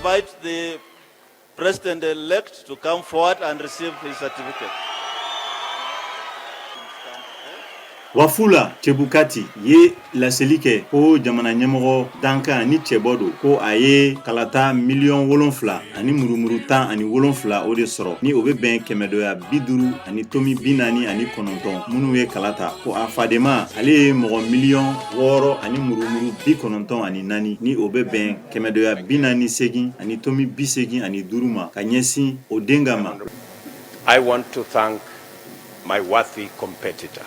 invite the president-elect to come forward and receive his certificate. Wafula Chebukati ye laseli kɛ ko jamana ɲɛmɔgɔ dankan ni cɛbɔ don, ko a ye kalata miliyɔn 7 ani murumuru 17 o de sɔrɔ, ni o bɛ bɛn kɛmɛdɔya 50 ani tomi 49 minnu ye kala ta, ko a fadenma ale ye mɔgɔ miliyɔn 6 ani murumuru 94, ni o bɛ bɛn kɛmɛdɔya 48 ani tomi 85 ma ka ɲɛsin Odinga ma. I want to thank my worthy competitor.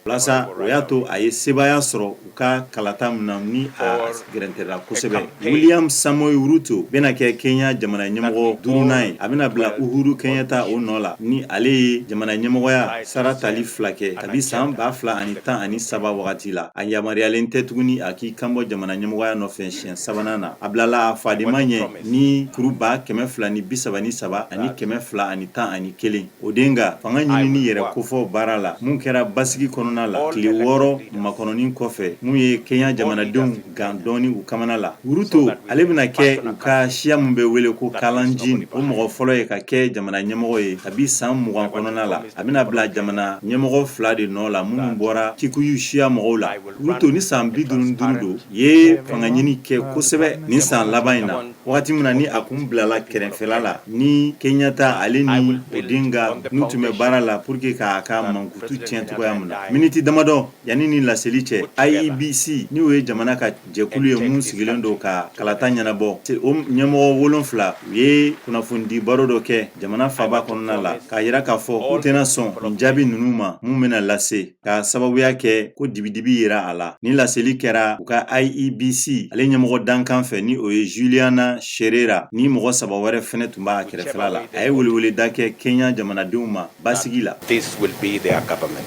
Walasa o y'a to a ye sebaaya sɔrɔ u ka kalata min na, ni a gɛrɛntɛra kosɛbɛ. William Samoei Ruto bɛna kɛ Kenya jamana ɲɛmɔgɔ duurunan ye. A bɛna bila Uhuru Kenyatta o nɔ la, ni ale ye jamana ɲɛmɔgɔya sara tali fila kɛ kabi san 2013 wagati la. A yamaruyalen tɛ tuguni a k'i kanbɔ jamana ɲɛmɔgɔya nɔfɛ siɲɛ sabanan na. A bilala a fadenma ɲɛ ni kuru 233 ani 211. Odinga fanga ɲinini yɛrɛ kofɔ baara la mun kɛra basigi kɔnɔna la tile 6 makɔnɔni kɔfɛ, mun ye Kenya jamanadenw gan dɔɔni u kamana la. Ruto, ale bɛna kɛ u ka siya min bɛ wele ko Kalenjin, o mɔgɔ fɔlɔ ye ka kɛ jamana ɲɛmɔgɔ ye kabi san 20 kɔnɔna la. A bɛna bila jamana ɲɛmɔgɔ fila de nɔ la minnu bɔra Kikuyu siya mɔgɔw la. Ruto, ni san 55 don, ye fanga ɲini kɛ kosɛbɛ nin san laban in na, wagati min na ni a kun bilala kɛrɛfɛla la ni Kenyatta ale ni Odinga n'u tun bɛ baara la pour que k'a ka mankutu tiɲɛ cogoya min na. Miniti damadɔ yanni ni laseli cɛ, IEBC, n'o ye jamana ka jɛkulu ye mun sigilen don ka kalata ɲɛnabɔ, o ɲɛmɔgɔ wolonfila, u ye kunnafonidi baro dɔ kɛ jamana faaba kɔnɔna la k'a yira k'a fɔ k'u tɛna sɔn nin jaabi ninnu ma mun bɛna lase, ka sababuya kɛ ko dibidibi yera a la. Ni laseli kɛra u ka IEBC ale ɲɛmɔgɔ dankan fɛ, ni o ye Juliana Cherera, ni mɔgɔ saba wɛrɛ fɛnɛ tun b'a kɛrɛfɛla la. A ye weleweleda kɛ Kenya jamanadenw ma basigi la. This will be their government.